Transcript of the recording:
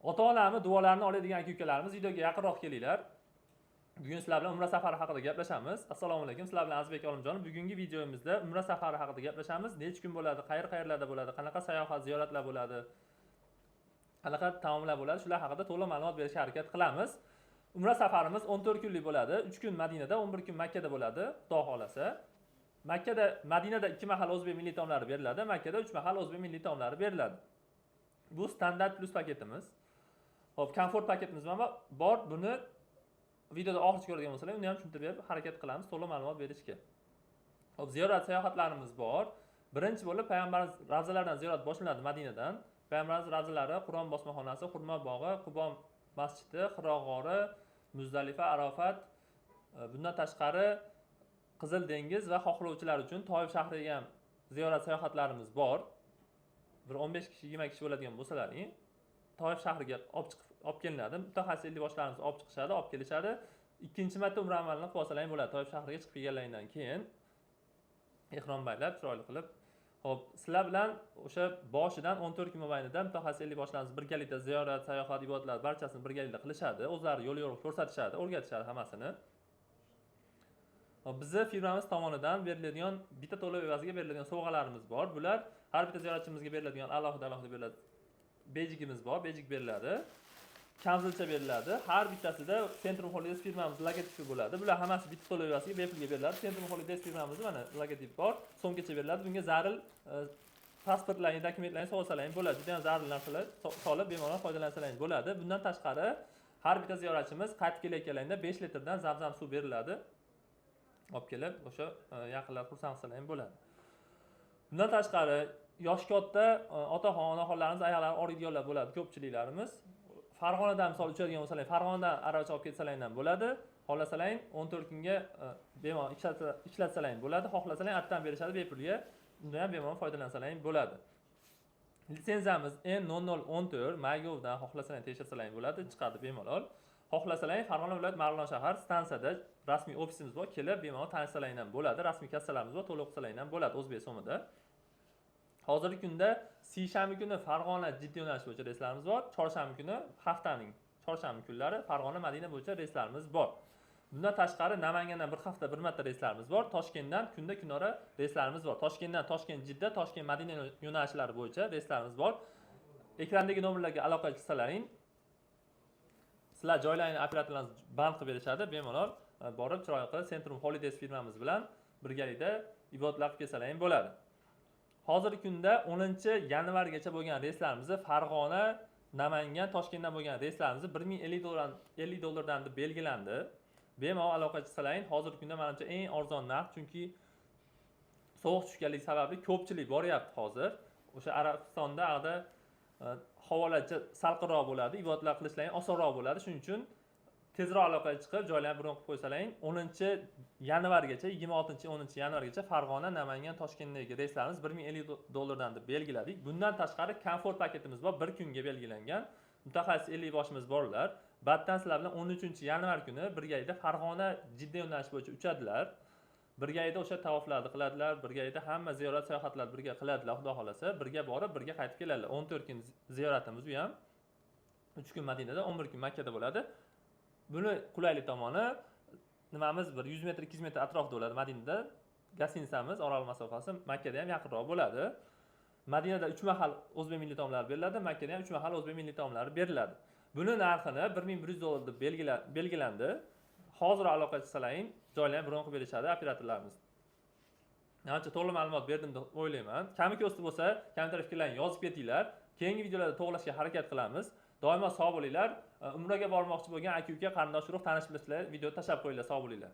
Ota onamni duolarini oladigan aka ukalarimiz, videoga yaqinroq kelinglar. Bugun sizlar bilan umra safari haqida gaplashamiz. Assalomu alaykum, sizlar bilan Azizbek Olimjonov. Bugungi videomizda umra safari haqida gaplashamiz. Necha kun bo'ladi, qayer qayerlarda bo'ladi, qanaqa sayohat, ziyoratlar bo'ladi, qanaqa taomlar bo'ladi, shular haqida to'liq ma'lumot berishga harakat qilamiz. Umra safarimiz 14 kunlik bo'ladi. 3 kun Madinada, 11 kun Makkada bo'ladi, Xudo xohlasa. Makkada, Madinada 2 mahal o'zbek milliy taomlari beriladi, Makkada 3 mahal o'zbek milliy taomlari beriladi. Bu standart plus paketimiz. Xo'p, komfort paketimiz ham bor. Buni videoda oxirigacha ko'radigan bo'lsalar, uni ham tushuntirib berib harakat qilamiz, to'liq ma'lumot berishga. Xo'p, ziyorat sayohatlarimiz bor. Birinchi bo'lib payg'ambarimiz ravzalaridan ziyorat boshlanadi Madinadan. Payg'ambarimiz ravzalari, Qur'on bosmaxonasi, Xurmo bog'i, Qubo masjidi, Hiro g'ori, Muzdalifa, Arafat, bundan tashqari Qizil dengiz va xohlovchilar uchun Toif shahriga ham ziyorat sayohatlarimiz bor. Bir 15 kishi, 20 kishi bo'ladigan bo'lsalaring, Toif shahriga olib chiqib olib kelinadi. Mutaxassis ellikboshlarimiz olib chiqishadi, olib kelishadi. Ikkinchi marta umra amalini qilib olsalaring bo'ladi. Toif shahriga chiqib kelganlaringdan keyin ehrom baylab, chiroyli qilib. Xo'p, sizlar bilan o'sha boshidan 14 kun mobaynida mutaxassis ellikboshlarimiz birgalikda ziyorat, sayohat, ibodatlar barchasini birgalikda qilishadi. O'zlari yo'l yo'riq ko'rsatishadi, o'rgatishadi hammasini. Xo'p, bizni firmamiz tomonidan beriladigan bitta to'lov evaziga beriladigan sovg'alarimiz bor. Bular har bitta ziyoratchimizga beriladigan alohida alohida beriladi. Bejigimiz bor, bejik beriladi. Kamzilcha beriladi. Har bittasida Centrum Holidays firmamiz logotipi bo'ladi. Bular hammasi bitta to'lov evaziga bepulga beriladi. Centrum Holidays firmamizni mana logotip bor. Sumkacha beriladi. Bunga zaril pasportlarni, dokumentlarni solsalaring bo'ladi. Juda ham zaril narsalar solib bemalol foydalansalaring bo'ladi. Bundan tashqari har bitta ziyoratchimiz qaytib kelayotganlarida 5 litrdan zamzam suv beriladi. Olib kelib o'sha yaqinlar xursand qilsalar ham bo'ladi. Bundan tashqari yoshi katta otaxon, onaxonlarimiz, oyoqlari og'riydiganlar bo'ladi ko'pchiliklarimiz. Farg'onadan misol uchadigan bo'lsalar, Farg'onadan aravacha olib ketsalar ham bo'ladi. Xohlasalaring 14 kunga bemalol ishlatsalaring bo'ladi. Xohlasalaring atdan berishadi bepulga. Undan ham bemalol foydalansalaring bo'ladi. Litsenziyamiz N0014, MyGovdan xohlasalaring tekshirsalaring bo'ladi, chiqadi bemalol. Xohlasalaring Farg'ona viloyat, Marg'ilon shahar stansiyada rasmiy ofisimiz bor, kelib bemalol tanishsalaring ham bo'ladi. Rasmiy kassalarimiz bor, to'lov qilsalaring ham bo'ladi o'zbek so'mida. Hozirgi kunda seshanba kuni Farg'ona, Jidda yo'nalishi bo'yicha reyslarimiz bor. Chorshanba kuni, haftaning chorshanba kunlari Farg'ona, Madina bo'yicha reyslarimiz bor. Bundan tashqari Namangandan bir hafta bir marta reyslarimiz bor. Toshkentdan kunda kunora reyslarimiz bor. Toshkentdan Toshkent, Jidda, Toshkent, Madina yo'nalishlari bo'yicha reyslarimiz bor. Ekrandagi nomerlarga aloqa qilsalaring, sizlar joylaringni operatorlarimiz band qilib berishadi. Bemalol borib chiroyli qilib Centrum Holidays firmamiz bilan birgalikda ibodatlar qilib kelsalaring bo'ladi. Hozirgi kunda 10 yanvargacha bo'lgan reyslarimizni, Farg'ona, Namangan, Toshkentdan bo'lgan reyslarimizni 1050 dollar, 50 dollardan deb belgilandi. Bemalol aloqa qilsalaring, hozirgi kunda manimcha eng arzon narx, chunki sovuq tushganligi sababli ko'pchilik boryapti hozir. O'sha Arabistonda ag'da havolar salqinroq bo'ladi, ibodatlar qilishlaring osonroq bo'ladi. Shuning uchun tezroq aloqaga chiqib, joylarni bron qilib qo'ysalaring, 10 yanvargacha, 26 10 yanvargacha Farg'ona, Namangan, Toshkentdagi reyslarimiz 1050 dollardan deb belgiladik. Bundan tashqari komfort paketimiz bor, bir kunga belgilangan. Mutaxassis 50 boshimiz borlar. Battan sizlar bilan 13 yanvar kuni birgalikda Farg'ona, Jidda yo'nalishi bo'yicha uchadilar. Birgalikda o'sha tavoflarni qiladilar, birgalikda hamma ziyorat sayohatlar birga qiladilar, Xudo xohlasa, birga borib, birga qaytib keladilar. 14 kun ziyoratimiz u ham. 3 kun Madinada, 11 kun Makkada bo'ladi. Buni qulaylik tomoni nimamiz bir 100 metr, 200 metr atrofida bo'ladi Madinada. Гостиница miz oraliq masofasi Makkada ham yaqinroq bo'ladi. Madinada 3 mahal o'zbek milliy taomlari beriladi, Makkada ham 3 mahal o'zbek milliy taomlari beriladi. Buni narxini 1100 dollar deb belgilandi. Hozir aloqa qilsalaring, joylarni bron qilib berishadi operatorlarimiz. Ancha to'liq ma'lumot berdim deb o'ylayman. Kami ko'sti bo'lsa, kommentariy fikrlarni yozib ketinglar. Keyingi videolarda to'g'rilashga harakat qilamiz. Doimo sog' bo'linglar. Umraga bormoqchi bo'lgan aka uka, qarindosh urug', tanish bilishlar video tashlab qo'yinglar. Sog' bo'linglar.